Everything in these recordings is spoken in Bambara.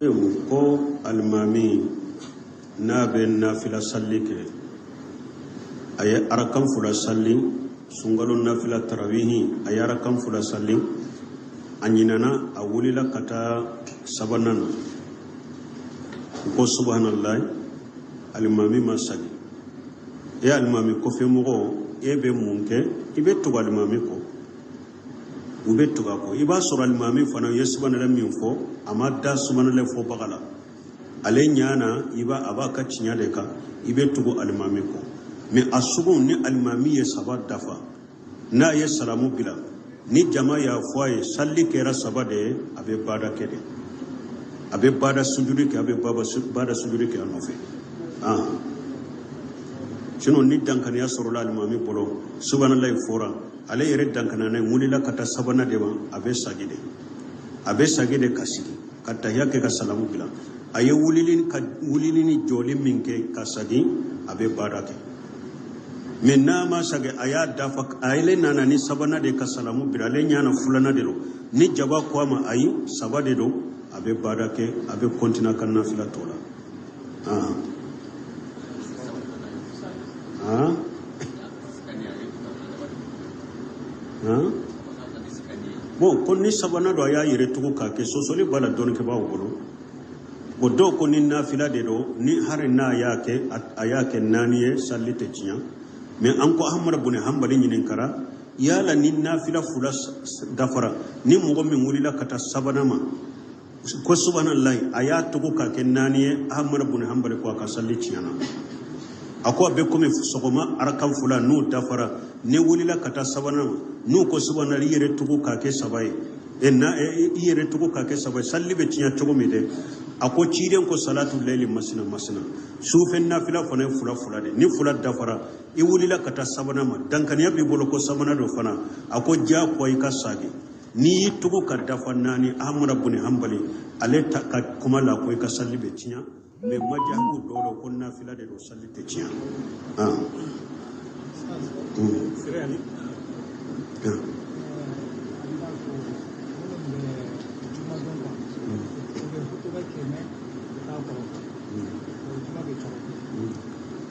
Ko alimami n'a bɛ nafila salli kɛ, a ye arakan fila salli, sunkalo nafila tarawihi, a ye arakan fila salli, a ɲinana, a wulila ka taa sabanan na, u ko subahanallahi, alimami ma sagi. E alimami kɔfɛ mɔgɔ, e bɛ mun kɛ? I bɛ tugu alimami kɔ. U bɛ tugu a kɔ. I b'a sɔrɔ alimami fana ye subahanallahi min fɔ, a ma da subahanallahi fɔbaga la, ale ɲana i b'a a b'a ka tiɲɛ de kan. I bɛ tugu alimami kɔ. Mais a sugu ni alimami ye saba dafa, n'a ye salamu bila, ni jama y'a fɔ a ye salli kɛra saba de ye, a bɛ baada kɛ de, a bɛ baada sujudi kɛ, a bɛ baada sujudi kɛ a nɔfɛ. Sinon ni dankaniya sɔrɔla alimami bolo, subahanallahi fɔra, ale yɛrɛ dankanana wulila ka taa sabanan de ma, a bɛ sagi de, a bɛ sagi de ka sigi ka tahiya kɛ ka salamu bila. A ye wulili ka wulili ni jɔli min kɛ ka sagi, a bɛ baada kɛ. Mais n'a ma sagi, a y'a dafa, ale nana ni sabanan de ka salamu bila, ale ɲana filanan de don, ni jama ko a ma ayi, saba de don, a bɛ baada kɛ, a bɛ continuer ka nafila tɔ la. Ah. Ah. Bon, ko ni sabanan don, a y'a yɛrɛ tugu k'a kɛ, sɔsɔli b'a la dɔnnikɛbaaw bolo. Bon, dɔw ko ni nafila de don, ni hari n'a y'a kɛ, a y'a kɛ naani ye, salli tɛ tiɲɛ. Mais an ko Ahmad bun Hanbali ɲininkara yala ni nafila fila dafara, ni mɔgɔ min wulila ka taa sabanan ma ko subhanallahi, a y'a tugu k'a kɛ naani ye, Ahmad bun Hanbali ko a ka salli tiɲɛna. A ko a bɛ komi sɔgɔma arakan fila n'u dafara, ni wulila ka taa sabanan ma, n'u ko subhanallahi, i yɛrɛ tugu k'a kɛ saba ye, e na i yɛrɛ tugu k'a kɛ saba ye, salli bɛ tiɲɛ cogo min dɛ. A ko ciden ko salatu layli masina masina, sufɛ nafila fana ye fila fila de, ni fila dafara, i wulila ka taa sabanan ma, dankaniya b'i bolo ko sabanan don fana, a ko diyagoya i ka sagi. N'i y'i tugu ka dafa naani, Ahmad bun Hanbali ale ta ka kuma la ko i ka salli bɛ tiɲɛ. Mais majabu dɔw la ko nafila de don, salli tɛ tiɲɛ. Ah.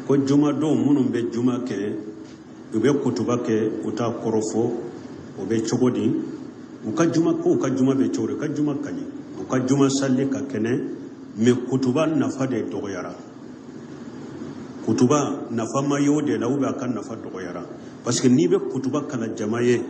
Ko jumadon minnu bɛ juma kɛ, u bɛ kutuba kɛ, u t'a kɔrɔfɔ, o bɛ cogo di? U ka juma ko, u ka juma bɛ cogo di? U ka juma ka ɲi, u ka juma salli ka kɛnɛ, mais kutuba nafa de dɔgɔyara. Kutuba nafa ma ye o de la, ou bien a ka nafa dɔgɔyara, parce que n'i bɛ kutuba kalan jama ye,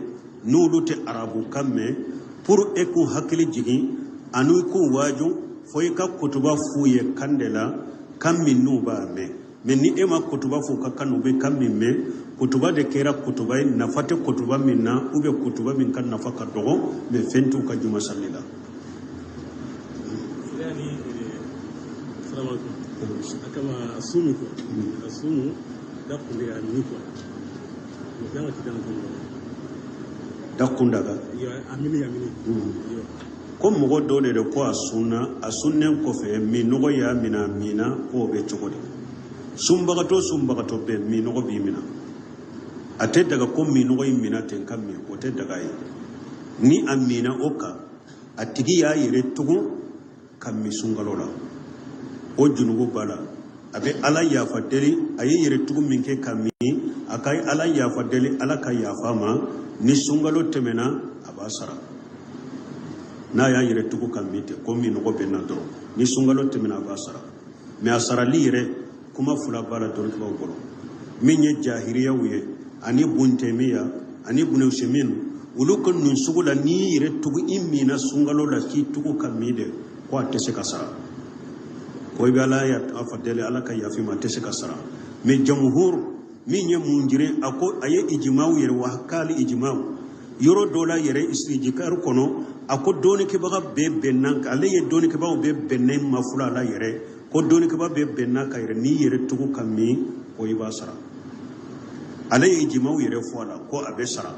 n'olu tɛ arabukan mɛn, pour e k'u hakili jigin ani k'u waaju, fo i ka kutuba f'u ye kan de la, kan min n'u b'a mɛn. Mais ni e ma kutuba f'u ka kan, u bɛ kan min mɛn, kutuba de kɛra kutuba ye nafa tɛ kutuba min na, ou bien kutuba min ka nafa ka dɔgɔ, mais fɛn t'u ka juma salli la. Akama asumu ko asumu da kunde ya ni ko yanga kidan ko da kundaga yo amini amini yo. Ko mɔgɔ dɔ de ko a sunna, a sunnen kɔfɛ minnɔgɔ y'a minɛ, a minna, k'o bɛ cogo di? Sunbagatɔ, sunbagatɔ bɛɛ minnɔgɔ b'i minɛ. A tɛ daga ko minnɔgɔ y'i minɛ ten ka min, o tɛ daga ye. Ni a minna o kan, a tigi y'a yɛrɛ tugun ka min sunkalo la, o junubu b'a la, a bɛ Ala yafa deli. A ye yɛrɛ tugun min kɛ ka min, a ka Ala yafa deli, Ala ka yafa ma. Ni sunkalo tɛmɛna, a b'a sara. N'a y'a yɛrɛ tugun ka min ten ko minnɔgɔ bɛ na dɔrɔn, ni sunkalo tɛmɛna, a b'a sara. Mais a sarali yɛrɛ, kuma fila b'a la dɔnnikɛbaaw bolo. Min ye jahiriyaw ye ani buntemiya ani bunusɛmin, olu ko nin sugu la, n'i y'i yɛrɛ tugu i minna sunkalo la k'i tugu ka min de, ko a tɛ se ka sara, ko i bɛ Ala yafa deli, Ala ka yafa i ma, a tɛ se ka sara. Mais jamuhur min ye munjire, a ko a ye ijimaw yɛrɛ wa k'ale ijimaw yɔrɔ dɔ la yɛrɛ isijikari kɔnɔ, a ko dɔnnikɛbaga bɛɛ bɛnna, ale ye dɔnnikɛbagaw bɛɛ bɛnnen ma fula la yɛrɛ, ko dɔnnikɛba bɛɛ bɛnna ka yɛrɛ n'i yɛrɛ tugu ka min, ko i b'a sara. Ale ye ijimaw yɛrɛ fɔ a la ko a bɛ sara,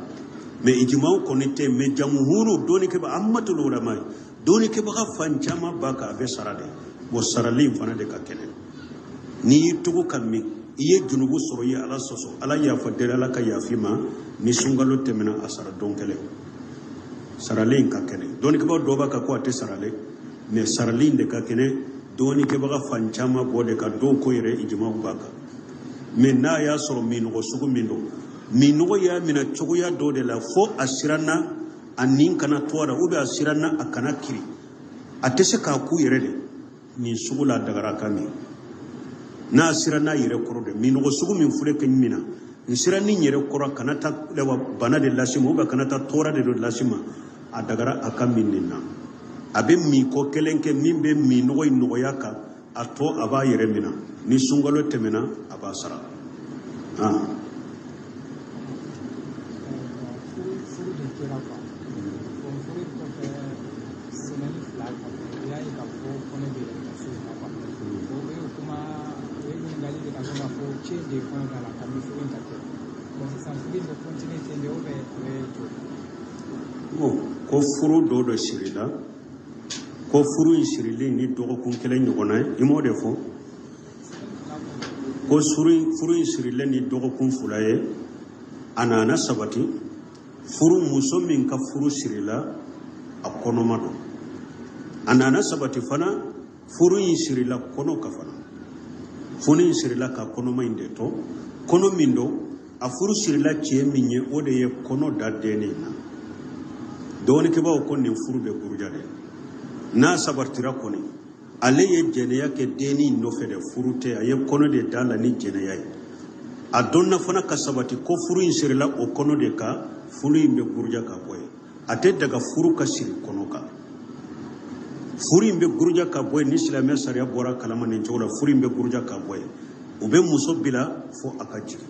mais ijimaw kɔni tɛ. Mais jamuhuru dɔnnikɛba amatul ulama, dɔnnikɛbaga fan caman b'a kan a bɛ sara de. Bon, sarali in fana de ka kɛnɛ. N'i y'i tugu ka min, i ye junubu sɔrɔ, i ye Ala sɔsɔ, Ala yafa deli, Ala ka yafa i ma. Ni sunkalo tɛmɛna, a sara don kelen. Saralen in ka kɛnɛ. Dɔnnikɛbaw dɔw b'a kan ko a tɛ saralen. Mais sarali in de ka kɛnɛ dɔɔnikɛbaga fan caman b'o de kan, dɔw ko yɛrɛ ijimaw b'a kan. Mais n'a y'a sɔrɔ minnɔgɔ sugu min don, minnɔgɔ y'a minɛ cogoya dɔ de la fo a siranna a nin kana to a la, ou bien a siranna a kana kiri, a tɛ se k'a ku yɛrɛ de, nin sugu la a dagara ka min. N'a siranna a yɛrɛ kɔrɔ de, minnɔgɔ sugu min filɛ kɛ n minɛ, n siranna n yɛrɛ kɔrɔ kana taa bana de lase n ma, ou bien kana taa tɔɔrɔ de dɔ lase n ma, a dagara a ka min nin na. A bɛ min ko kelen kɛ min bɛ minnɔgɔ in nɔgɔya kan, a tɔ a b'a yɛrɛ minɛ. Ni sunkalo tɛmɛna a b'a sara. Furu de kɛra quoi. Bon, furu kɔfɛ, semaine 2 kɔfɛ, u y'a ye k'a fɔ kɔnɔ bɛ muso in na quoi. O ye kuma, o ye ɲininkali de ka kɛ k'a fɔ cɛ de ye kɔnɔ da la kabini furu in ka kɛ. Bon, sisan furu in bɛ continuer ten de, ou bien a bɛ jɔ? Bon, ko furu dɔ de sirila, ko furu in sirilen ni dɔgɔkun kelen ɲɔgɔnna ye, i m'o de fɔ? Ko furu in sirilen ni dɔgɔkun 2 ye, a nana sabati furu muso min ka furu sirila a kɔnɔma don. A nana sabati fana furu in sirila kɔnɔ ka fana, furu in sirila ka kɔnɔma in de to, kɔnɔ min don, a furu sirila cɛ min ye, o de ye kɔnɔ da dennin na. Dɔɔnikɛbaaw ko nin furu bɛ buruja dɛ. N'a sabatira kɔni, ale ye jɛnɛya kɛ dennin nɔfɛ dɛ, furu tɛ, a ye kɔnɔ de da la ni jɛnɛya ye. A dɔnna fana ka sabati ko furu in sirila o kɔnɔ de kan, furu in bɛ buruja ka bɔ yen. A tɛ daga furu ka siri kɔnɔ kan. Furu in bɛ buruja ka bɔ yen. Ni silamɛ sariya bɔra kalama nin cogo la, furu in bɛ buruja ka bɔ yen. U bɛ muso bila fo a ka jigin.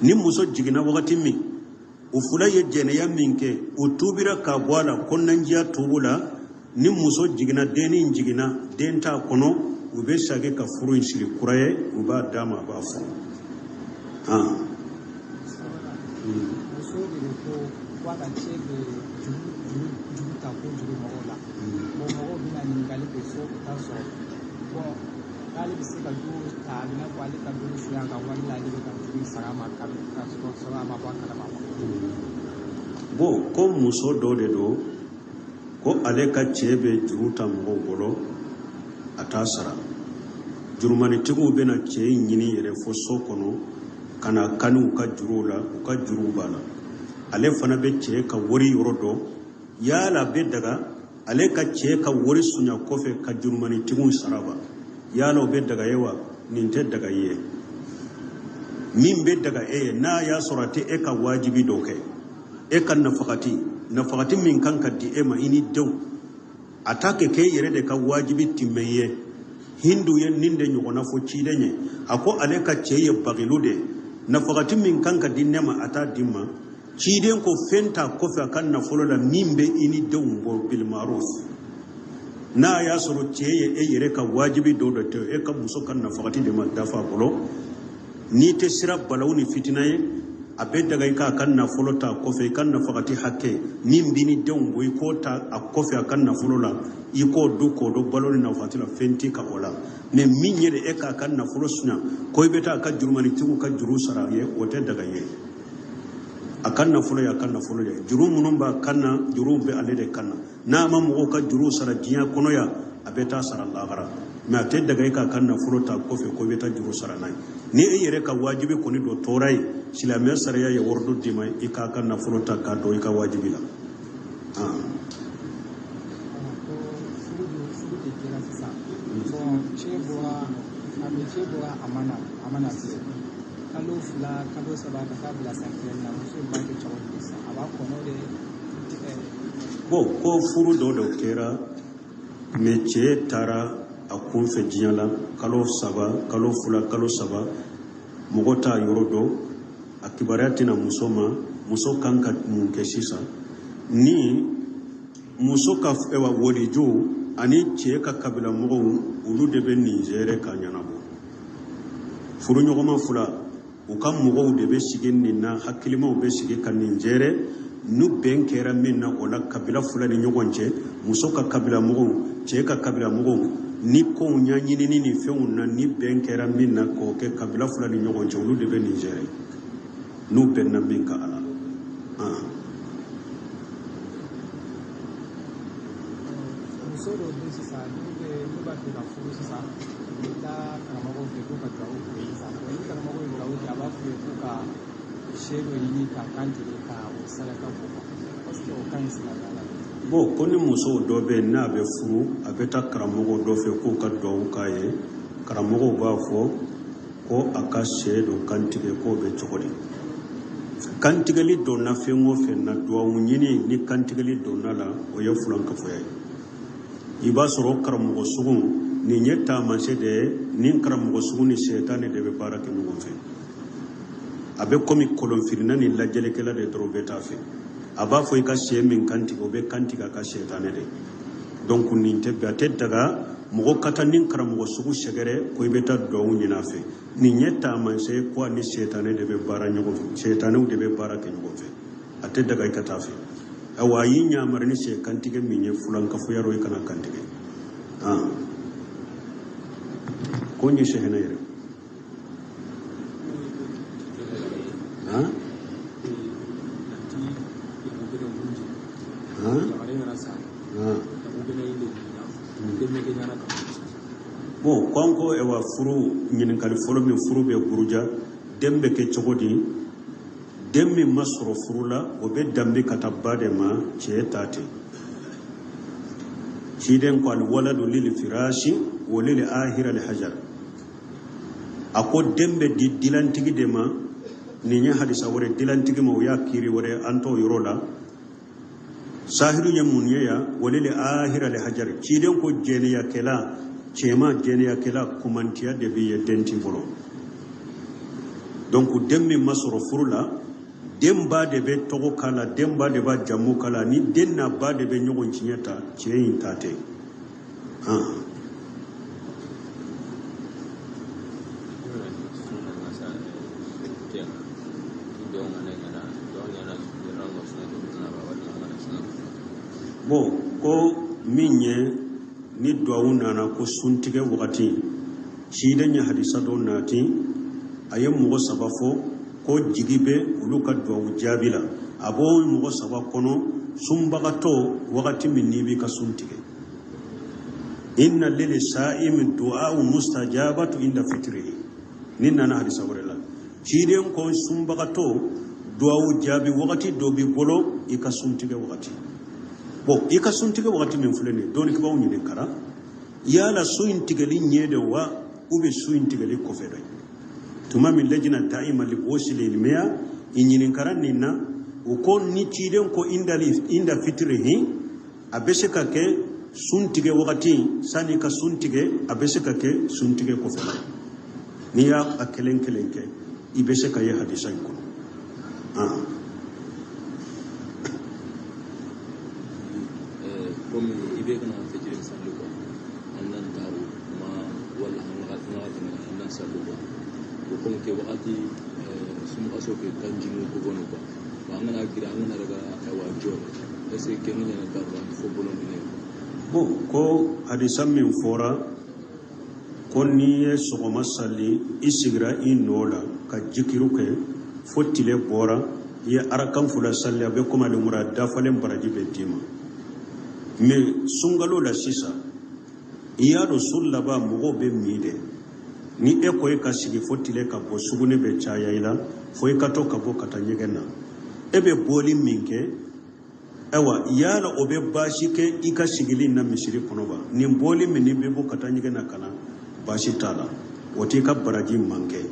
Ni muso jiginna wagati min, u fila ye jɛnɛya min kɛ, u tubira ka bɔ a la kɔnɔnajɛya tubu la. Ni muso jiginna, dennin jiginna, den t'a kɔnɔ, u bɛ segin ka furu in siri kura ye, u b'a d'a ma, a b'a furu. Muso de ko ko a ka cɛ bɛ juru ta ko juru mɔgɔw la. Bon, mɔgɔw bɛna ɲininkali kɛ so, u t'a sɔrɔ. Bon, k'ale bɛ se ka juru ta, a bɛ n'a fɔ ale ka juru suɲɛ a ka wari la, ale bɛ ka juru sara a ma ka sɔrɔ a ma bɔ a kalama. Bon, ko muso dɔ de don, ko ale ka cɛ bɛ juru ta mɔgɔw bolo, a t'a sara. Jurumanitigiw bɛna cɛ in ɲini yɛrɛ fo so kɔnɔ ka na kani u ka juruw la, u ka juruw b'a la. Ale fana bɛ cɛ ka wari yɔrɔ dɔn. Yala bɛ daga ale ka cɛ ka wari suɲa kɔfɛ ka jurumanitigiw sara wa? Yala o bɛ daga ye wa? Nin tɛ daga ye. Min bɛ daga e ye, n'a y'a sɔrɔ a tɛ e ka wajibi dɔ kɛ, e ka nafagati min kan ka di e ma i ni denw, a t'a kɛ k'e yɛrɛ de ka wajibi timmɛ ye. Hindu ye nin de ɲɔgɔnna fɔ ciden ye, a ko ale ka cɛ ye bagilu de ye, nafagati min kan ka di ne ma a t'a di ma. Ciden ko fɛn t'a kɔfɛ a ka nafolo la min bɛ i ni denw bɔ bilmaruf. N'a y'a sɔrɔ cɛ ye e yɛrɛ ka wajibi dɔ de to, e ka muso ka nafagati de ma dafa a bolo, n'i tɛ sira balawu ni fitina ye, a bɛ daga i k'a ka nafolo ta kɔfɛ, i ka nafagati hakɛ min b'i ni denw bɔ, i k'o ta a kɔfɛ a ka nafolo la, i k'o dun k'o don balo ni nafagati la, fɛn t'i ka o la. Mais min ye de e k'a ka nafolo suɲa ko i bɛ taa a ka jurumanitigiw ka juru sara ye, o tɛ daga ye. A ka nafolo ye a ka nafolo ye, juru minnu b'a kan na, juruw bɛ ale de kan na. N'a ma mɔgɔw ka juru sara diɲɛ kɔnɔ yan, a bɛ taa sara lahara. Mais a tɛ daga i k'a ka nafolo ta kɔfɛ ko i bɛ taa juru sara n'a ye. Ni e yɛrɛ ka wajibi kɔni dɔ tora yen, silamɛya sariya ye wari dɔ d'i ma i k'a ka nafolo ta k'a don i ka wajibi la. Ko furu de kɛra sisan. Bon, cɛ bɔra, a bɛ cɛ bɔra, a ma na bilen. Kalo 2, kalo 3, ka taa bila san 1 na, muso in b'a kɛ cogo di sisan? A b'a kɔnɔ de. Bon, ko furu dɔ de kɛra, mais cɛ taara a kunfɛ diɲɛ la, kalo 3, kalo 2, kalo 3, mɔgɔ t'a yɔrɔ dɔn, a kibaruya tɛna muso ma. Muso kan ka mun kɛ sisan? Ni muso ka walijo ani cɛ ka kabila mɔgɔw, olu de bɛ nin gérer ka ɲɛnabɔ. Furuɲɔgɔnma fila, u ka mɔgɔw de bɛ sigi nin na, hakilimaw bɛ sigi ka nin gérer. N'u bɛn kɛra min na, o la kabila fila ni ɲɔgɔn cɛ, muso ka kabila mɔgɔw, cɛ ka kabila mɔgɔw, ni kow ɲɛɲinini ni fɛnw na, ni bɛn kɛra min na k'o kɛ kabila fila ni ɲɔgɔn cɛ, olu de bɛ nin gérer n'u bɛnna min kan a la. Muso Muso dɔw bɛ sisan, n'u bɛ n'u b'a fɛ ka furu sisan, u bɛ taa karamɔgɔw fɛ k'u ka duwawu k'u ye sisan. Bon, ni karamɔgɔ ye duwawu kɛ, a b'a f'u ye k'u ka sɛ dɔ ɲini ka kan tigɛ ka o saraka bɔ quoi. Est ce que o ka ɲi silamɛya la? Bon, ko ni musow dɔ bɛ yen, n'a bɛ furu, a bɛ taa karamɔgɔ dɔ fɛ k'u ka duwawu k'a ye, karamɔgɔw b'a fɔ ko a ka sɛ dɔ kantigɛ, k'o bɛ cogo di? Kantigɛli donna fɛn o fɛn na, duwawu ɲini ni kantigɛli donna la, o ye fulankafoya ye. I b'a sɔrɔ karamɔgɔ sugu nin ye taamasiyɛn de ye, ni karamɔgɔ sugu ni sɛtanɛ de bɛ baara kɛ ɲɔgɔn fɛ. A bɛ komi kolonfirinna ni lajɛlikɛla de dɔrɔn bɛ taa fɛ. A b'a fɔ i ka sɛ min kantigɛ, o bɛ kantigɛ a ka sɛtanɛ de. Donc nin tɛ bɛn, a tɛ daga mɔgɔ ka taa ni karamɔgɔ sugu sɛgɛrɛ ko i bɛ taa duwawu ɲini a fɛ. Nin ye taamasiyɛn ye ko a ni sɛtanɛ de bɛ baara ɲɔgɔn fɛ, sɛtanɛw de bɛ baara kɛ ɲɔgɔn fɛ. A tɛ daga i ka taa fɛ. Ayiwa, a y'i ɲamari ni sɛ kantigɛ min ye, fulankafoya rɔ, i kana kantigɛ. Ko n ye sɛhɛnɛ yɛrɛ. Han han han. Bon, ko an ko ayiwa, furu ɲininkali fɔlɔ min, furu bɛ buruja, den bɛ kɛ cogo di? Den min ma sɔrɔ furu la, o bɛ danbe ka taa ba de ma, cɛ ta ten. Ciden ko alwaladu lil firasi wa lil ahira al hajar. A ko den bɛ di dilantigi de ma. Nin ye hadisa wɛrɛ, dilantigi ma, o y'a kiiri wɛrɛ, an t'o yɔrɔ la. Sahiru ye mun ye yan? Wa lil ahira al hajar. Ciden ko jɛnɛyakɛla, cɛman jɛnɛyakɛla, kumantiya de bɛ ye den t'i bolo. Donc den min ma sɔrɔ furu la, den ba de bɛ tɔgɔ k'a la, den ba de b'a jamu k'a la, ni den n'a ba de bɛ ɲɔgɔn tiɲɛ ta, cɛ in ta tɛ. Bon, ko min ye ni duwawu nana ko suntigɛ wagati, ciden ye hadisa dɔ nati, a ye mɔgɔ saba fɔ ko jigi bɛ olu ka duwawu jaabi la. A b'o mɔgɔ saba kɔnɔ, sunbagatɔ wagati min n'i b'i ka sun tigɛ, inna lil sa'imi du'a'u mustajabatu inda fitrihi. Nin nana hadisa wɛrɛ la, ciden ko sunbagatɔ duwawu jaabi wagati dɔ b'i bolo, i ka sun tigɛ wagati. Bon, i ka sun tigɛ wagati min filɛ nin ye, dɔnnikɛbaaw ɲininkara yala sun in tigɛli ɲɛ de wa, ou bien sun in tigɛli kɔfɛ dɔ? Tuma min lajina da'ima li buhusil ilmiya i ɲininkara nin na, u ko ni ciden ko inda fitrihi, a bɛ se ka kɛ sun tigɛ wagati sani ka sun tigɛ, a bɛ se ka kɛ sun tigɛ kɔfɛ. N'i y'a a kelen kelen kɛ, i bɛ se ka ye hadisa in kɔnɔ. Komi i bɛ kana fitiri sali quoi, an nan ta o ma wala an ka tɛmɛ an nan sali quoi, o komi ke wagati sunbagaso ke kanjinu ko bono quoi, an kana gira, an kana daga ayiwa jɔ, est ce que kɛ ɲɛna da fo bolo minɛ? Bon, ko hadisa min fɔra ko n'i ye sɔgɔma sali, i sigira i nɔ la ka jikiru kɛ fo tile bɔra, i ye arakan fila sali, a bɛ komi alimura dafalen baraji bɛ d'i ma. Mais sunkalo la sisan, i y'a dɔn su laban mɔgɔw bɛ min dɛ, ni e ko e ka sigi fo tile ka bɔ, sugunɛ bɛ caya i la fo i ka to ka bɔ ka taa ɲɛgɛn na. E bɛ bɔli min kɛ, ayiwa, yala o bɛ baasi kɛ i ka sigili na misiri kɔnɔ wa? Nin bɔli min n'i bɛ bɔ ka taa ɲɛgɛn na ka na, baasi t'a la, o t'i ka baraji man kɛ,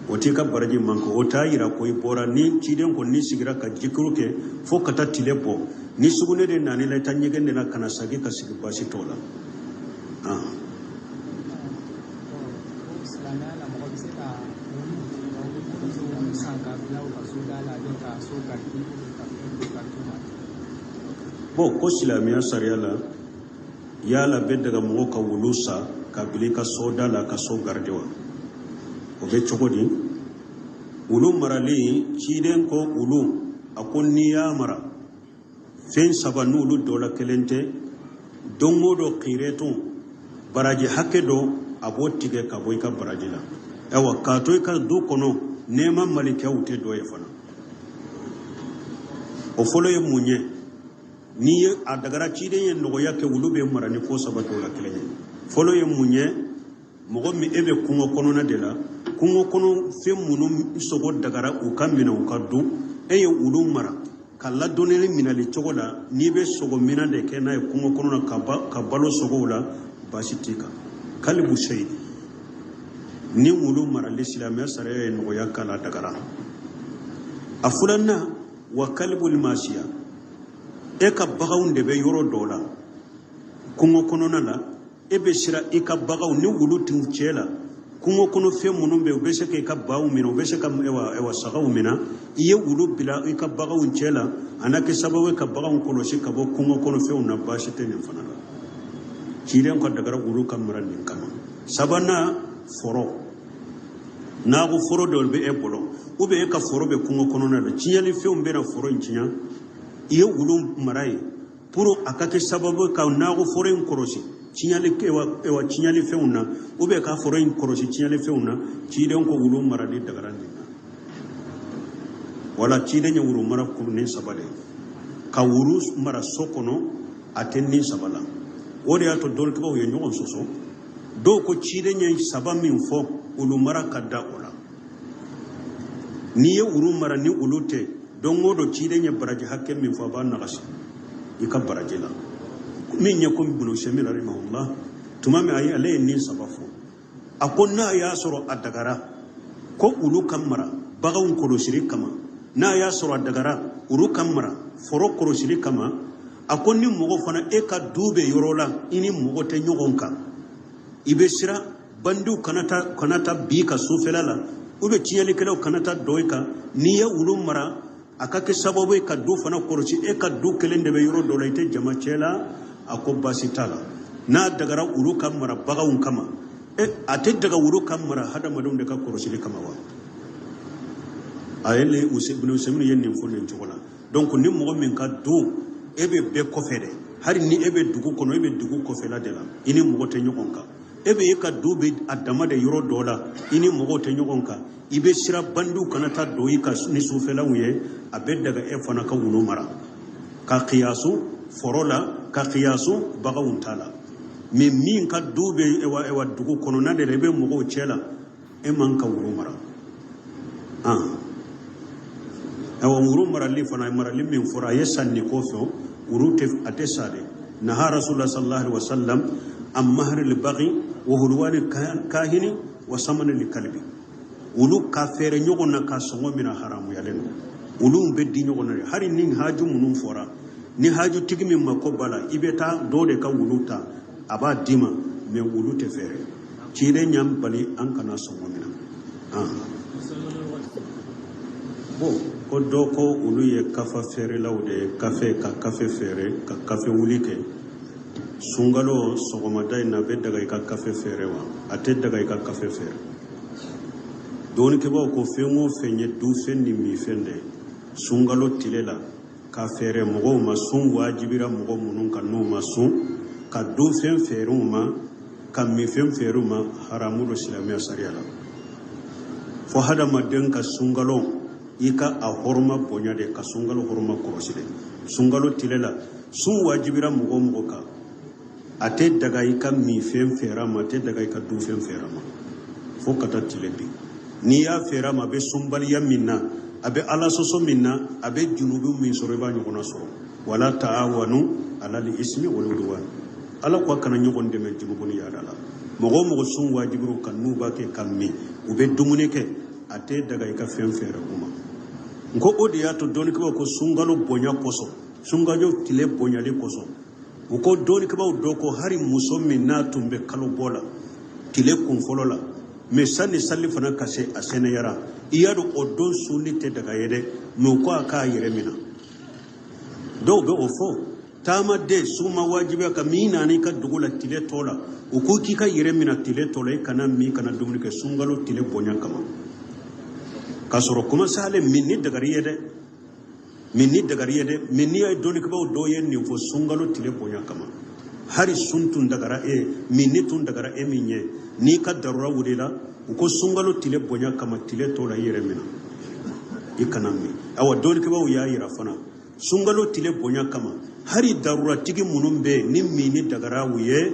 o t'i ka baraji man kɛ. O t'a yira ko i bɔra. Ni ciden ko n'i sigira ka jikuru kɛ fo ka taa tile bɔ, ni sugunɛ de nana i la, i taa ɲɛgɛn de la ka na sagi ka sigi, baasi t'o la. Silamɛya la, mɔgɔ bɛ se ka wulu san ka bila u ka so da la, ka so garidi, ka fɛn don ka d'u ma? Bon, ko silamɛya sariya la, yala bɛ daga mɔgɔ ka wulu san ka bila i ka so da la ka so garidi wa? O bɛ cogo di? Wulu marali, ciden ko wulu, a ko n'i y'a mara fɛn saba, n'olu dɔ la kelen tɛ, don o don kireton baraji hakɛ dɔ a b'o tigɛ ka bɔ i ka baraji la. Ayiwa, k'a to i ka du kɔnɔ, nɛɛma malikɛw tɛ dɔ ye fana. O fɔlɔ ye mun ye? N'i ye a dagara, ciden ye nɔgɔya kɛ, wulu bɛ mara ni ko saba dɔw la kelen ye. Fɔlɔ ye mun ye? Mɔgɔ min e bɛ kungo kɔnɔna de la, kungo kɔnɔ fɛn minnu sogo dagara u ka minɛ u ka dun, e ye wulu mara ka ladɔnnili minɛli cogo la, n'i bɛ sogo minɛ de kɛ n'a ye kungo kɔnɔ ka balo sogow la, baasi t'i kan. Kalibu seyidi ni wulu marali, silamɛya sariya ye nɔgɔya k'a la, dagara. A filanan, wa kalibul masiya, e ka baganw de bɛ yɔrɔ dɔ la kungo kɔnɔna la, e bɛ siran i ka baganw ni wulu t'u cɛ la, kungo kɔnɔ fɛn minnu bɛ yen, u bɛ se k'i ka baw minɛ, u bɛ se ka ewa sagaw minɛ. I ye wulu bila i ka baganw cɛ la, a na kɛ sababu ye ka baganw kɔlɔsi ka bɔ kungo kɔnɔ fɛnw na, baasi tɛ nin fana la. Ciden ka dagara wulu ka mara nin kama. Sabanan, foro n'a ko foro dɔ bɛ e bolo, ou bien e ka foro bɛ kungo kɔnɔna la, tiɲɛli fɛnw bɛna foro in tiɲɛ, i ye wulu mara yen pour a ka kɛ sababu ka nakɔ foro in kɔlɔsi tiɲɛli ewa tiɲɛli fɛnw na, ou bien ka foro in kɔlɔsi tiɲɛli fɛnw na. Ciden ko wulu marali dagara nin na. Wala ciden ye wulu mara ni saba de ye. Ka wulu mara so kɔnɔ, a tɛ ni saba la. O de y'a to dɔnnibagaw ye ɲɔgɔn sɔsɔ. Dɔw ko ciden ye saba min fɔ, wulu mara ka da o la. N'i ye wulu mara ni olu tɛ, don o don ciden ye baraji hakɛ min fɔ, a b'a nagasi i ka baraji la. Min ye ko Ibn Usaymin rahimahullah, tuma min ale ye nin saba fɔ, a ko n'a y'a sɔrɔ a dagara ko olu ka mara baganw kɔlɔsili kama, n'a y'a sɔrɔ a dagara olu ka mara foro kɔlɔsili kama, a ko ni mɔgɔ fana e ka du bɛ yɔrɔ la, i ni mɔgɔ tɛ ɲɔgɔn kan, i bɛ siran bandiw kana taa bin i kan sufɛla la, ou bien tiɲɛlikɛlaw kana taa don i kan, n'i ye wulu mara a ka kɛ sababu ye ka du fana kɔlɔsi, e ka du kelen de bɛ yɔrɔ dɔ la, i tɛ jama cɛ la, a ko baasi t'a la. N'a dagara wulu ka mara baganw kama, a tɛ daga wulu ka mara hadamadenw de ka kɔlɔsili kama wa? A ye le Ibn Usaymin ye nin fɔ nin cogo la. Donc ni mɔgɔ min ka du e bɛ bɛɛ kɔfɛ dɛ, hali ni e bɛ dugu kɔnɔ, e bɛ dugu kɔfɛla de la, i ni mɔgɔ tɛ ɲɔgɔn kan, e bɛ e ka du bɛ a dama de yɔrɔ dɔ la, i ni mɔgɔw tɛ ɲɔgɔn kan, i bɛ siran bandiw kana taa don i kan ni sufɛlaw ye, a bɛ daga e fana ka wulu mara ka kiyasu foro la, ka kiyasu baganw ta la. Mais min ka du bɛ ewa dugu kɔnɔna de la, i bɛ mɔgɔw cɛ la, e man ka wulu mara. Awa wulu marali fana, marali min fɔra, a ye sanni ko fɔ, wulu tɛ, a tɛ sa dɛ. Naha rasulullah sallallahu alaihi wasallam an mahri al baghi wa hulwani kahini wa samani li kalbi. Wulu ka feere ɲɔgɔn na ka sɔngɔ minɛ haramuyalen don. Wulu bɛ di ɲɔgɔn na de. Hali ni haju minnu fɔra, ni hajutigi min mako b'a la, i bɛ taa dɔ de ka wulu ta, a b'a d'i ma, mais wulu tɛ feere. Ciden y'an bali an kana sɔngɔ minɛ. Bon, ko dɔ ko olu ye kafa feerelaw de ye, kafe ka kafe feere, ka kafe wuli kɛ sunkalo sɔgɔmada in na, a bɛ daga i ka kafe feere wa? A tɛ daga i ka kafe feere. Dɔnnikɛbaaw ko fɛn o fɛn ye dunfɛn ni minfɛn de ye sunkalo tile la ka feere mɔgɔw ma, sun wajibira mɔgɔ minnu kan n'u ma sun, ka dunfɛn feere u ma, ka minfɛn feere u ma, haramu don silamɛya sariya la. Fo hadamaden ka sunkalo i ka a hɔrɔma bonya de, ka sunkalo hɔrɔma kɔlɔsi de. Sunkalo tile la, sun wajibira mɔgɔ o mɔgɔ kan, a tɛ daga i ka minfɛn feere a ma, a tɛ daga i ka dunfɛn feere a ma fo ka taa tile bin. N'i y'a feere a ma, a bɛ sunbaliya min na, a bɛ ala sɔsɔ min na, a bɛ junubu min sɔrɔ, i b'a ɲɔgɔnna sɔrɔ. Wala taawanu alal ismi wal udwan, ala ko a kana ɲɔgɔn dɛmɛ junubu ni yaada la. Mɔgɔ o mɔgɔ sun wajibir'u kan n'u b'a kɛ ka min, u bɛ dumuni kɛ, a tɛ daga i ka fɛn feere u ma. N ko o de y'a to dɔnnikɛbaaw ko sunkalo bonya kosɔn, sunkalo tile bonyali kosɔn, u ko dɔnnikɛbaaw dɔ ko hali muso min n'a tun bɛ kalo bɔ la tile kun fɔlɔ la, mais sanni sali fana ka se a sɛnɛyara, i y'a dɔn o don sunni tɛ daga ye dɛ, mais u ko a k'a yɛrɛ minɛ. Dɔw bɛ o fɔ taamaden sun ma wajibiya ka min nana i ka dugu la tile tɔ la, u ko k'i ka yɛrɛ minɛ tile tɔ la, i kana min, kana dumuni kɛ sunkalo tile bonya kama, k'a sɔrɔ kuma sale min ni dagari ye dɛ, min ni dagari ye dɛ. Mais n'i ye dɔnnikɛbaaw dɔw ye nin fɔ sunkalo tile bonya kama, hali sun tun dagara e min ni tun dagara e min ye, n'i ka darura wulila, u ko sunkalo tile bonya kama tile tɔ la i yɛrɛ minɛ, i kana min. Awa dɔnnikɛbaaw y'a yira fana sunkalo tile bonya kama, Hari daruratigi minnu bɛ yen ni minni dagara u ye,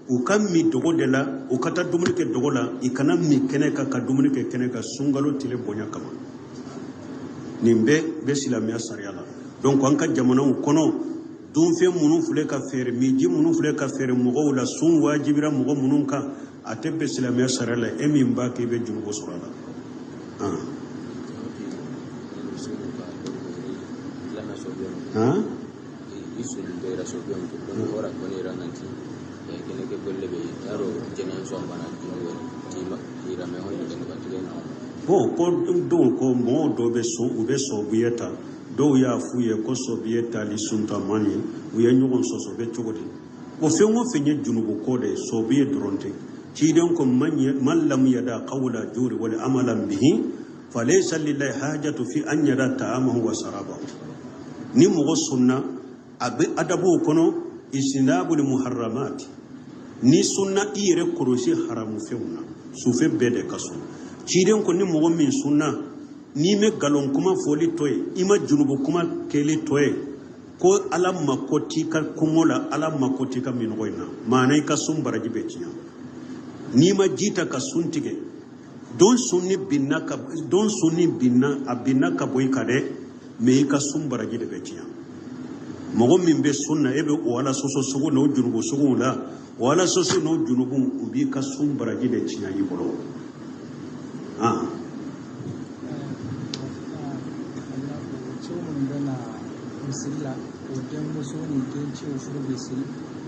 u ka min dogo de la, u ka taa dumuni kɛ dogo la, i kana min kɛnɛ kan ka dumuni kɛ kɛnɛ kan sunkalo tile bonya kama. Nin bɛɛ bɛ silamɛya sariya la. Donc an ka jamanaw kɔnɔ, dunfɛn minnu filɛ ka feere, minji minnu filɛ ka feere mɔgɔw la, sun wajibira mɔgɔ minnu kan, a tɛ bɛn silamɛya sariya la. E min b'a kɛ, i bɛ jurumu sɔrɔ a la. Han? Bon, ko dɔw ko mɔgɔw dɔw bɛ sun, u bɛ sɔbiye ta, dɔw y'a f'u ye ko sɔbiye tali sunta man ɲi, u ye ɲɔgɔn sɔsɔ, bɛ cogo di? O fɛn o fɛn ye junubu ko de ye, sɔbiye dɔrɔn tɛ. Ciden ko man lam yada qawla juri wal amalan bihi falaysa lillahi hajatu fi an yada ta'amahu wa sarabahu. Ni mɔgɔ sunna, a bɛ adabuw kɔnɔ, istinabul muharramat. Ni sunna, i yɛrɛ kɔlɔsi haramu fɛnw na. Sufɛ bɛɛ de ka sun. Ciden ko ni mɔgɔ min sunna, n'i ma nkalon kuma fɔli to yen, i ma junubu kuma kɛli to yen, ko Ala mako t'i ka kɔngɔ la, Ala mako t'i ka minɔgɔ in na. Maana i ka sun baraji bɛ tiɲɛ. N'i ma ji ta ka sun tigɛ, don sunni binna ka don sunni binna, a binna ka bɔ i kan dɛ, mais i ka sun baraji de bɛ tiɲɛ. Mɔgɔ min bɛ sun na, e bɛ o Ala sɔsɔ sugu n'o junubu suguw la, o Ala sɔsɔ n'o junubu, u b'i ka sun baraji de tiɲɛ i bolo. Cɛw minnu bɛ na misiri la, o denmuso ni dencɛw furu bɛ siri,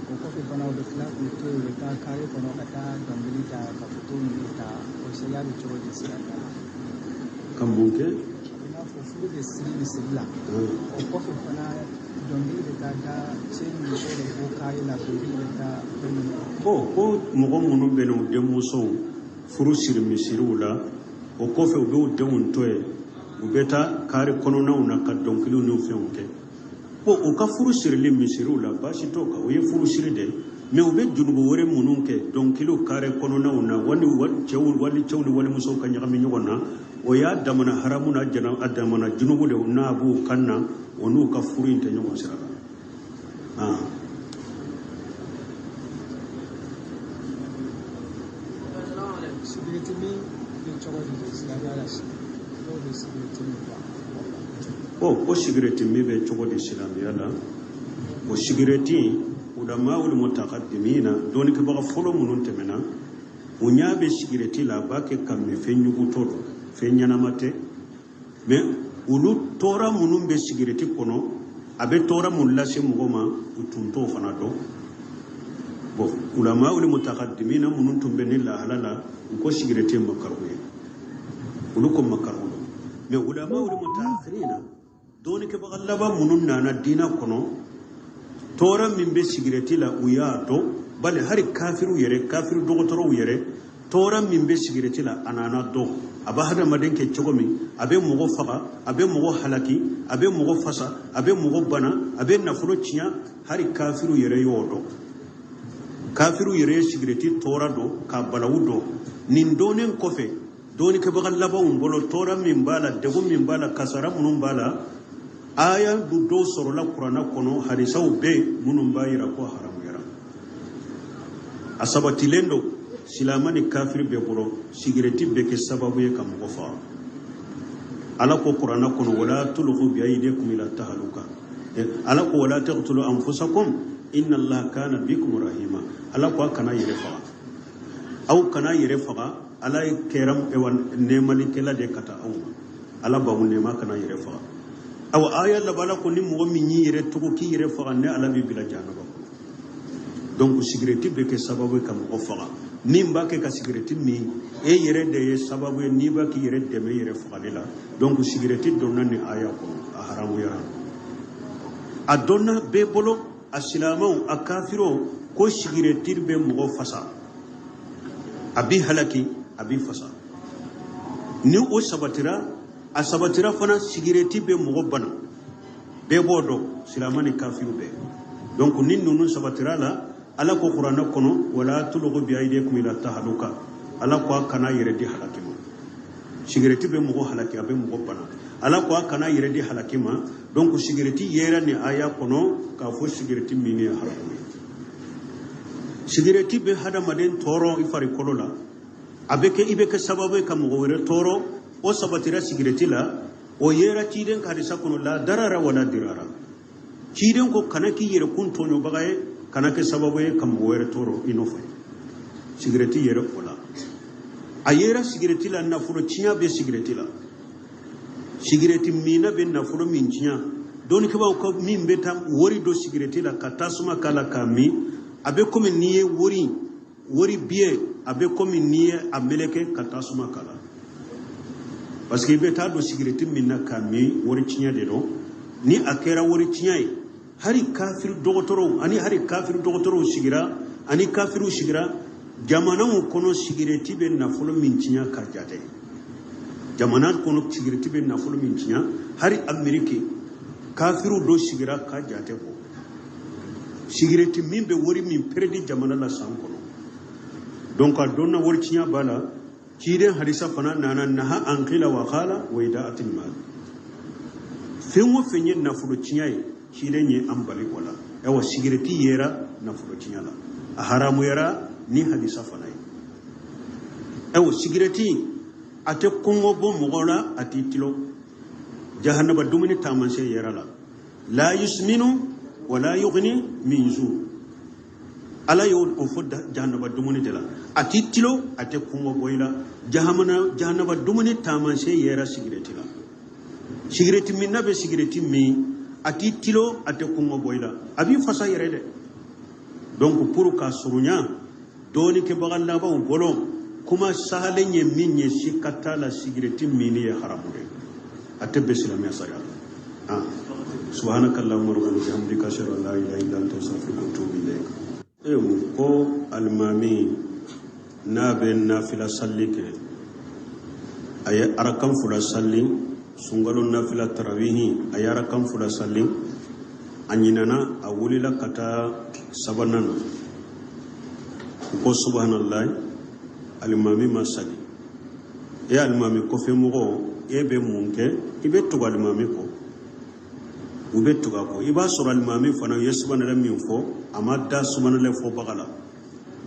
o kɔfɛ fana u bɛ tila k'u to yen, u bɛ taa kare kɔnɔ ka taa dɔnkili da, ka foto ninnu ta, o sariya bɛ cogo di silamɛya la? Ka mun kɛ? I n'a fɔ furu bɛ siri misiri la, o kɔfɛ fana dɔnkili bɛ taa da, cɛ ni muso bɛ bɔ kare la, dɔnkili bɛ taa fɛn minnu. Ko mɔgɔ minnu bɛ n'u denmusow furu siri misiriw la, o kɔfɛ u b'u denw to yen, u bɛ taa kare kɔnɔnaw na ka dɔnkiliw ni fɛnw kɛ. Ko u ka furu sirili misiriw la, baasi t'o kan, o ye furu siri de ye. Mais u bɛ junubu wɛrɛ minnu kɛ, dɔnkiliw kare kɔnɔnaw na, wali cɛw, wali cɛw ni walimusow ka ɲagami ɲɔgɔn na, o y'a damana haramu n'a jana, a damana junubu de n'a b'u kan na, o n'u ka furu in tɛ ɲɔgɔn sira la. Sigirɛti min bɛ cogo di silamɛya la? Dɔw bɛ sigirɛti min quoi. Ko sigirɛti min bɛ cogo di silamɛya la? O sigirɛti, ulamawul mutaqaddimina, dɔnnikɛbaga fɔlɔ minnu tɛmɛna, u ɲa bɛ sigirɛti la, a b'a kɛ ka min fɛn ɲugutɔ don, fɛn ɲɛnama tɛ. Mais olu tɔɔrɔ minnu bɛ sigirɛti kɔnɔ, a bɛ tɔɔrɔ mun lase mɔgɔ ma, u tun t'o fana dɔn. Bon, ulamawul mutaqaddimina minnu tun bɛ ni lahala la, u ko sigirɛti ye makaru ye, olu ko makaru don. Mais ulamawul mutaakhirina, dɔnnikɛbaga laban minnu nana diinɛ kɔnɔ, tɔɔrɔ min bɛ sigirɛti la, u y'a dɔn. Bali hali kafiriw yɛrɛ, kafiri dɔgɔtɔrɔw yɛrɛ, tɔɔrɔ min bɛ sigirɛti la, a nana dɔn a bɛ hadamaden kɛ cogo min, a bɛ mɔgɔ faga, a bɛ mɔgɔ halaki, a bɛ mɔgɔ fasa, a bɛ mɔgɔ bana, a bɛ nafolo tiɲɛ. Hali kafiriw yɛrɛ y'o dɔn. Kafiriw yɛrɛ ye sigirɛti tɔɔrɔ dɔn k'a balawu dɔn. Nin dɔnnen kɔfɛ, dɔnnikɛbaga labanw bolo, tɔɔrɔ min b'a la, degun min b'a la, kasara minnu b'a la, aya dɔw sɔrɔla kuranɛ kɔnɔ, hadisaw bɛ yen minnu b'a yira ko haramuyara. A sabatilen don silamɛ ni kafiri bɛɛ bolo, sigirɛti bɛ kɛ sababu ye ka mɔgɔ faga. Ala ko kuranɛ kɔnɔ: wala tulqu bi aydikum ila tahaluka. Ala ko: wala taqtulu anfusakum inna Allaha kana bikum rahima. Ala ko a kana yɛrɛ faga, aw kana yɛrɛ faga, Ala ye kɛra nɛɛmalikɛla de ka taa aw ma, Ala b'aw nɛɛma, kana yɛrɛ faga. Awa, aya laban, Ala ko ni mɔgɔ min y'i yɛrɛ togo k'i yɛrɛ faga, ne Ala b'i bila jahanama kɔnɔ. Donc sigirɛti bɛ kɛ sababu ye ka mɔgɔ faga. Min b'a kɛ ka sigirɛti min, e yɛrɛ de ye sababu ye n'i b'a k'i yɛrɛ dɛmɛ i yɛrɛ fagali la. Donc sigirɛti donna nin aya kɔnɔ, a haramuyara. A dɔnna bɛɛ bolo, a silamɛw, a kafiriw, ko sigirɛti bɛ mɔgɔ fasa, a b'i halaki, a b'i fasa. Ni o sabatira, a sabatira fana, sigirɛti bɛ mɔgɔ bana, bɛɛ b'o dɔn, silamɛ ni kafiriw bɛɛ. Donc ni ninnu sabatira la, Ala ko kuranɛ kɔnɔ: wala tulqu bi aydikum ila tahaluka. Ala ko a kana yɛrɛ di halaki ma. Sigirɛti bɛ mɔgɔ halaki, a bɛ mɔgɔ bana. Ala ko a kana yɛrɛ di halaki ma. Donc sigirɛti yera nin aya kɔnɔ k'a fɔ sigirɛti minni ye haramu ye. Sigirɛti bɛ hadamaden tɔɔrɔ i farikolo la, a bɛ kɛ i bɛ kɛ sababu ye ka mɔgɔ wɛrɛ tɔɔrɔ. O sabatira sigirɛti la, o yera ciden ka hadisa kɔnɔ, la darara wala dirara. Ciden ko kana k'i yɛrɛ kun tɔɲɔbaga ye, kana kɛ sababu ye ka mɔgɔ wɛrɛ tɔɔrɔ i nɔfɛ. Sigirɛti yɛrɛ o la, a yera sigirɛti la, nafolo tiɲɛ bɛ sigirɛti la. Sigirɛti minna bɛ nafolo min tiɲɛ, dɔnnikɛbaaw ko min bɛ taa wari don sigirɛti la ka tasuma k'a la k'a min, a bɛ komi n'i ye wari biye, a bɛ komi n'i ye a meleke ka tasuma k'a la. Parce que i bɛ taa don sigirɛti min na k'a min, wari tiɲɛ de don. Ni a kɛra wari tiɲɛ ye, hali kafiri dɔgɔtɔrɔw ani hali kafiri dɔgɔtɔrɔw sigira ani kafiriw sigira jamanaw kɔnɔ, sigirɛti bɛ nafolo min tiɲɛ ka jate. Jamana kɔnɔ sigirɛti bɛ nafolo min tiɲɛ, hali Ameriki kafiriw dɔ sigira ka jate bɔ. Sigirɛti min bɛ wari min peredi jamana la san kɔnɔ. Donc a donna wari tiɲɛ b'a la. Ciden hadisa fana nana naha an qila wa qala wa ida'atil mal. Fɛn o fɛn ye nafolo tiɲɛ ye, ciden ye an bali o la. Ayiwa, sigirɛti yera nafolo tiɲɛ la, a haramuyara ni hadisa fana ye. Ayiwa, sigirɛti a tɛ kɔngɔ bɔ mɔgɔ la, a t'i tilo. Jahanaba dumuni taamasiyɛn yɛrɛ la, la yusminu wa la yughni min zu. Ala y'o fɔ jahanaba dumuni de la, a t'i tilo, a tɛ kɔngɔ bɔ i la. Jahanaba dumuni taamasiyɛn yɛrɛ sigirɛti la. Sigirɛti min n'a bɛ sigirɛti min, a t'i tilo, a tɛ kɔngɔ bɔ i la, a b'i fasa yɛrɛ dɛ. Donc pour ka surunya dɔɔnikɛbaga labanw bolo, kuma sahalen ye min ye, sika t'a la, sigirɛti minni ye haramu de ye, a tɛ bɛn silamɛya sariya la. Subhanaka allahumma rabbana bihamdika ashhadu an la ilaha illa anta astaghfiruka wa atubu ilayk. Ewo ko alimami n'a bɛ nafila salli kɛ, a ye arakan fila salli sunkalo nafila tarawihi, a ye arakan fila salli, a ɲinana, a wulila ka taa sabanan na, u ko subhanallahi, alimami ma sali. E alimami kɔfɛ mɔgɔ, e bɛ mun kɛ? I bɛ tugu alimami kɔ, u bɛ tugu a kɔ. I b'a sɔrɔ alimami fana ye subhanallah min fɔ, a ma da subhanallah fɔbaga la,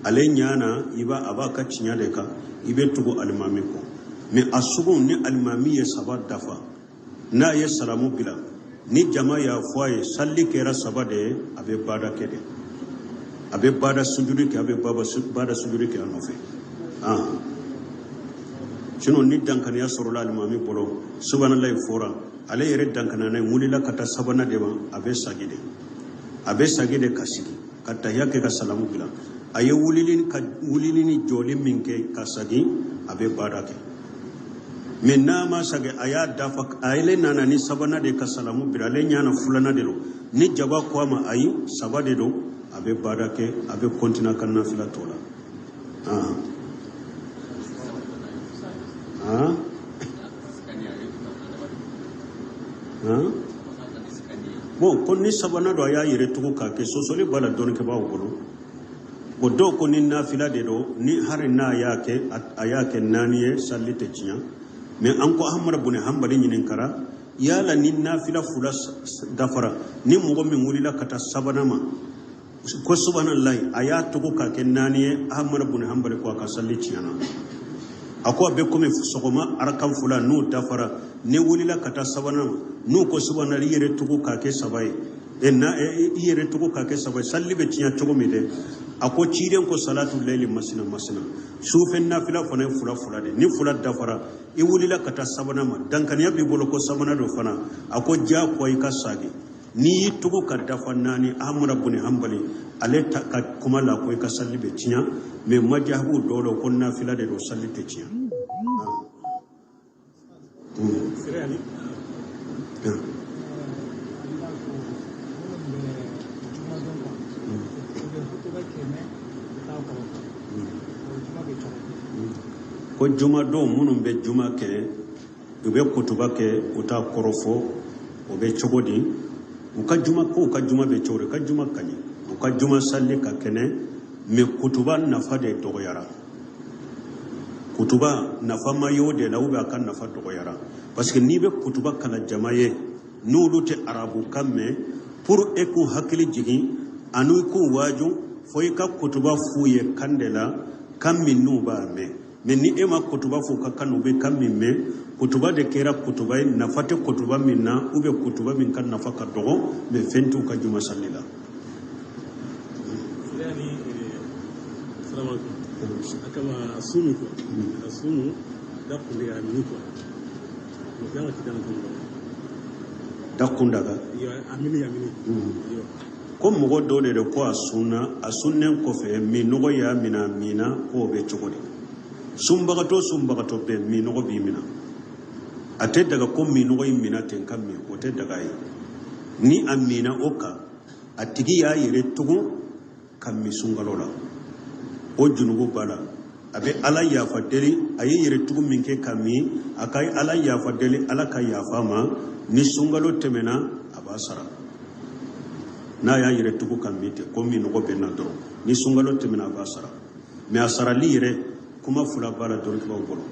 ale ɲana, i b'a a b'a ka tiɲɛ de kan, i bɛ tugu alimami kɔ. Mais a sugu ni alimami ye saba dafa, n'a ye salamu bila, ni jama y'a fɔ a ye salli kɛra saba de ye, a bɛ baada kɛ de, a bɛ baada sujudi kɛ, a bɛ baada sujudi kɛ a nɔfɛ. Sinon ni dankaniya sɔrɔla alimami bolo, subhanallahi fɔra, ale yɛrɛ dankanana ye, wulila ka taa sabanan de ma, a bɛ sagi de, a bɛ sagi de ka sigi ka tahiya kɛ ka salamu bila. A ye wulili ka wulili ni jɔli min kɛ ka sagi, a bɛ baada kɛ. Mais n'a ma sagi, a y'a dafa, ale nana ni sabanan de ka salamu bila, ale ɲana filanan de don, ni jaba ko a ma ayi saba de don, a bɛ baada kɛ, a bɛ continuer ka nafila tɔ la. Bon, ko ni sabanan don, a y'a yɛrɛ tugu k'a kɛ, sɔsɔli b'a la dɔnnikɛbaaw bolo. Bon, dɔw ko ni nafila de don, ni hali n'a y'a kɛ, a y'a kɛ naani ye, salli tɛ tiɲɛ. Mais an ko Ahmad bun Hanbali ɲininkara, yala ni nafila fila dafara, ni mɔgɔ min wulila ka taa sabanan ma ko subhanallahi, a y'a tugu k'a kɛ naani ye, Ahmad bun Hanbali ko a ka salli tiɲɛna. A ko a bɛ komi sɔgɔma arakan fila n'o dafara, ni wulila ka taa sabanan ma, n'u ko subhanallahi, i yɛrɛ tugu k'a kɛ saba ye, na i yɛrɛ tugu k'a kɛ saba ye, salli bɛ tiɲɛ cogo min dɛ. A ko ciden ko salatu layli masina masina, sufɛ nafila fana ye fila fila de, ni fila dafara, i wulila ka taa sabanan ma, dankaniya b'i bolo ko sabanan don fana, a ko diyagoya i ka sagi, n'i y'i tugu ka dafa naani, Ahmad bun Hanbali ale ta ka kuma la ko i ka salli bɛ tiɲɛ. Mais majahabu dɔw la ko nafila de don, salli tɛ tiɲɛ. Ko jumadon minnu bɛ juma kɛ, u bɛ kutuba kɛ, u t'a kɔrɔfɔ, o bɛ cogo di? U ka juma ko, u ka juma bɛ cogo di? U ka juma ka ɲi, u ka juma salli ka kɛnɛ, mais kutuba nafa de dɔgɔyara. Kutuba nafa ma y'o de la ou bien a ka nafa dɔgɔyara, parce que n'i bɛ kutuba kalan jama ye, n'olu tɛ arabukan mɛn, pour e k'u hakili jigin ani k'u waaju, fo i ka kutuba f'u ye kan de la, kan min n'u b'a mɛn. Mais ni e ma kutuba f'u ka kan, u bɛ kan min mɛn, kutuba de kɛra kutuba ye nafa tɛ kutuba min na, ou bien kutuba min ka nafa ka dɔgɔ, mais fɛn t'u ka juma sali la. Yani salamu alaikum. Akama asumu quoi, asumu dakunde amini quoi, yanga kidana kan. Dakundaga. Yo, amini, amini yo. Ko mɔgɔ dɔ de ko a sunna, a sunnen kɔfɛ minnɔgɔ y'a minɛ, a minna, k'o bɛ cogo di? Sunbagatɔ, sunbagatɔ bɛɛ minnɔgɔ b'i minɛ. A tɛ daga ko minnɔgɔ in minɛ ten ka min, o tɛ daga ye. Ni a minna o kan, a tigi y'a yɛrɛ tugun ka min sunkalo la, o junubu b'a la. A bɛ Ala yafa deli. A ye yɛrɛ tugun min kɛ ka min, a ka Ala yafa deli, Ala ka yafa ma. Ni sunkalo tɛmɛna, a b'a sara. N'a y'a yɛrɛ tugu ka min ten ko minnɔgɔ bɛ na dɔrɔn, ni sunkalo tɛmɛna, a b'a sara. Mais a sarali yɛrɛ, kuma fila b'a la dɔnnikɛbaaw bolo.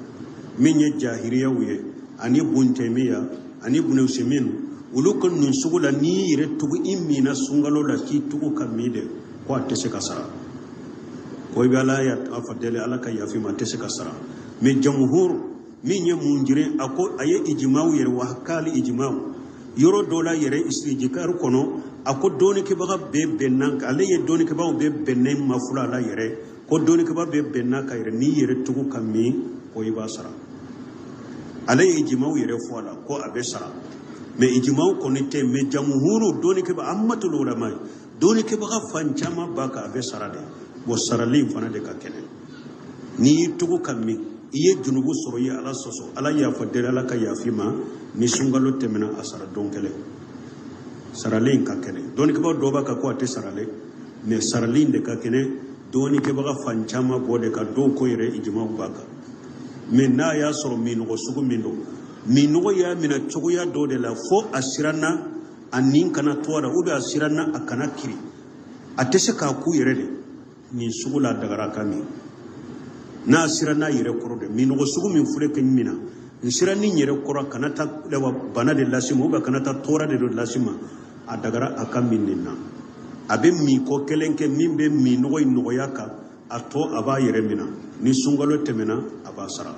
Min ye jahiriyaw ye ani buntɛmiya ani bunɛsimin, olu ko nin sugu la, n'i y'i yɛrɛ tugu i minna sunkalo la, k'i tugu ka min de, ko a tɛ se ka sara, ko i bɛ Ala yafa deli, Ala ka yafa i ma, a tɛ se ka sara. Mais jamhur, min ye munjire, a ko a ye ijimaw yɛrɛ wa k'ale ijimaw yɔrɔ dɔ la yɛrɛ isijikari kɔnɔ, a ko dɔnnikɛbaga bɛɛ bɛnna, ale ye dɔnnikɛbagaw bɛɛ bɛnnen ma fula la yɛrɛ, ko dɔnnikɛba bɛɛ bɛnna ka yɛrɛ, n'i yɛrɛ tugu ka min, ko i b'a sara. Ale ye ijimaw yɛrɛ fɔ a la ko a bɛ sara, mais ijimaw kɔni tɛ. Mais jamuhuru dɔnnikɛba, amatul ulama, dɔnnikɛbaga fan caman b'a kan a bɛ sara de. Bon, sarali in fana de ka kɛnɛ. N'i y'i tugu ka min, i ye junubu sɔrɔ, i ye Ala sɔsɔ, Ala yafa deli, Ala ka yafa i ma. Ni sunkalo tɛmɛna, a sara don kelen. Sarali in ka kɛnɛ. Dɔnnikɛbaga dɔw b'a kan ko a tɛ saralen, mais sarali in de ka kɛnɛ. Dɔnnikɛbaga fan caman b'o de kan, dɔw ko yɛrɛ ijimaw b'a kan. Mais n'a y'a sɔrɔ minnɔgɔ sugu min don, minnɔgɔ y'a minɛ cogoya dɔ de la fo a siranna a nin kana to a la, ou bien a siranna a kana kiri, a tɛ se k'a ku yɛrɛ de, nin sugu la, a dagara ka min. N'a siranna a yɛrɛ kɔrɔ de, minnɔgɔ sugu min filɛ kɛ min na, n siran ni n yɛrɛ kɔrɔ kana taa bana de lase ma, ou bien kana taa tɔɔrɔ de dɔ lase ma, a dagara a ka min nin na. A bɛ min ko kelen kɛ min bɛ minnɔgɔ in nɔgɔya kan, a tɔ a b'a yɛrɛ minɛ. Ni sunkalo tɛmɛna, a b'a sara.